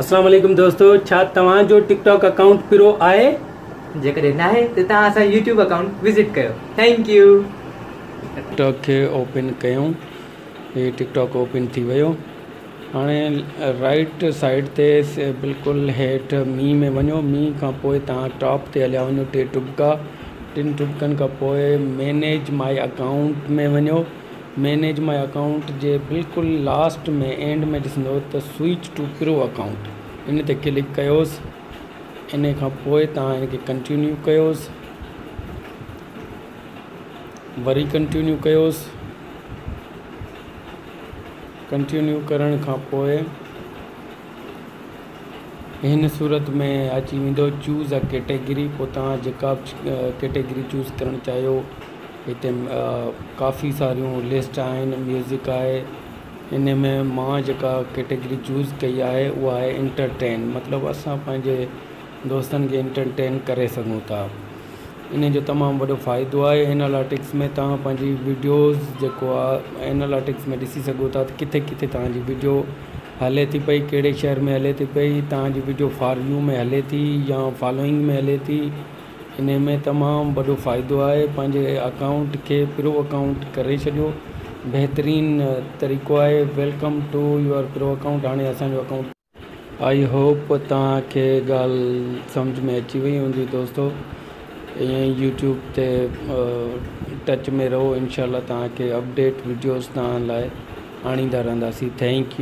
اسلام عليڪم دوستو ڇا توهان جو ٽڪ ٽاڪ اڪائونٽ پرو آهي؟ جيڪڏهن ناهي ته توهان اسان جو يوٽيوب اڪائونٽ وزٽ ڪيو thank you. ٽڪ ٽاڪ کي اوپن ڪيون هي ٽڪ ٽاڪ اوپن ٿي ويو هاڻي رائيٽ سائيڊ تي بلڪل هيٺ مي ۾ وڃو مي کان پوء توهان ٽاپ تي هليا وڃو ٽي ٽٻڪا ٽن ٽٻڪن کان پوء مينيج مائي اڪائونٽ ۾ وڃو مينيج my account جي بلڪل لاسٽ ۾ اينڊ ۾ ڏسندو ته سوئچ ٽو پرو اڪائونٽ ان تي ڪلڪ ڪيوس ان کان پوء توهان ان کي ڪنٽينيو ڪيوس وري ڪنٽينيو ڪيوس ڪنٽينيو ڪرڻ کان پوء هن صورت ۾ اچي ويندو چوز ا ڪيٽيگري پوء توهان جيڪا به ڪيٽيگري چوز ڪرڻ چاهيو هتي ڪافي ساريون لسٽ آهن ميوزڪ آهي ان ۾ مان جيڪا ڪيٽيگري چوز ڪئي آهي اها آهي انٽرٽين مطلب اسان پنهنجي دوستن کي انٽرٽين ڪري سگهون ٿا ان جو تمام وڏو فائدو آهي اينالاٽڪس ۾ توهان پنهنجي وڊيوز جيڪو آهي اينالاٽڪس ۾ ڏسي سگهو ٿا ته ڪٿي ڪٿي توهان جي وڊيو هلي ٿي پئي ڪهڙي شهر ۾ هلي ٿي پئي توهان جي وڊيو فار you ۾ هلي ٿي يا فالوئنگ ۾ هلي ٿي انهي ۾ تمام وڏو فائدو آهي پنهنجي اڪائونٽ کي پرو اڪائونٽ ڪري ڇڏيو بهترين طريقو آهي welcome to your pro account هاڻي اسان جو اڪائونٽ I hope توهان کي ڳالهه سمجهه ۾ اچي وئي هوندي دوستو ائين ئي يوٽيوب تي ٽچ ۾ رهو انشاء الله توهان کي اپڊيٽ وڊيوز توهان لاء آڻيندا رهنداسين thank you.